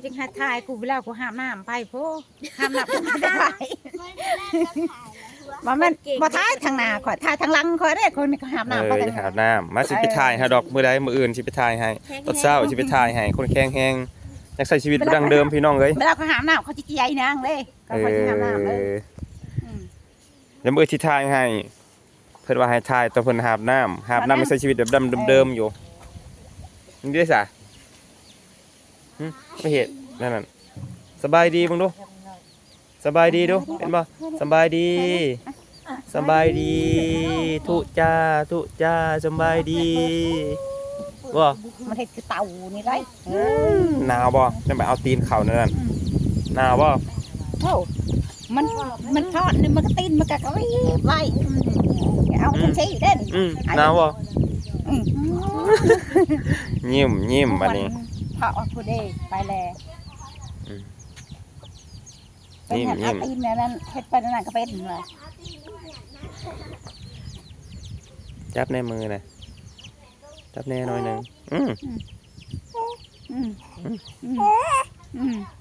ຈຶ່ງໃຫ້ຖ່າຍ ກູເວລາກູຫາບນ້ຳໄປພຸ້ນ ຫາບນ້ຳໄປຖ່າຍ ບໍ່ແມ່ນ ບໍ່ຖ່າຍທາງໜ້າຂ້ອຍ ຖ່າຍທາງຫຼັງຂ້ອຍເດ້ ຄົນນີ້ກໍຫາບນ້ຳໄປ ເອີ ທາງ ຫາບນ້ຳ ມາ ຊິໄປ ເອີ ຖ່າຍໃຫ້ດອກ ມື້ໃດມື້ອື່ນຊິໄປຖ່າຍໃຫ້ ຕອນເຊົ້າຊິໄປຖ່າຍໃຫ້ ຄົນແຂງແຮງ ຢາກໃຊ້ຊີວິດບໍ່ດັ່ງເດີມພີ່ນ້ອງເອີຍ ເວລາຂ້ອຍຫາບນ້ຳ ຂ້ອຍຊິເຈຍນາງເດ້ ຂ້ອຍຊິຫາບນ້ຳເດ້ ເອີ ອືມ ແລ້ວມື້ອື່ນຊິຖ່າຍໃຫ້ ເພິ່ນວ່າໃຫ້ຖ່າຍຕອນເພິ່ນຫາບນ້ຳ ຫາບນ້ຳ ຫາບນ້ຳ ໃຊ້ຊີວິດແບບດັ້ງເດີມໆຢູ່ ນີ້ເດ້ສະ ຫຶ ໄປເຮັດນັ້ນ ສະບາຍດີເບິ່ງດູ ສະບາຍດີດູ ເຫັນບໍ່ ສະບາຍດີ ສະບາຍດີ ທຸຈ້າ ທຸຈ້າ ສະບາຍດີ ບໍ່ ມັນເຮັດຄືເຕົ່ານີ້ໄດ໋ ອືມ ໜາວບໍ່ ຈັ່ງໄປເອົາຕີນເຂົ້າໃນນັ້ນ ອືມ ໜາວບໍ່ ໂອ້ ມັນ ມັນທອດນີ້ ມັນກໍຕີນ ມັນກໍກະວີບໄວ້ ອືມ ເອົາ ອືມ ຈັ່ງຊີ້ເດ້ ອືມ ອືມ ໜາວບໍ່ ອືມ ຍິ້ມ ຍິ້ມ ບັດນີ້ ເພາະວ່າຜູ້ເດໄປແລ້ວ ອືມ ເປັນ ຍິ້ມ ຫຍັງ ຍິ້ມ ເອົາຕີນແນວນັ້ນ ເຮັດໄປແນວນັ້ນກໍເປັນວ່າ ຈັບໃນມືນະ ຈັບແນ່ໜ້ອຍໜຶ່ງ ອືມ ອືມ ອືມ ອືມ ອືມ.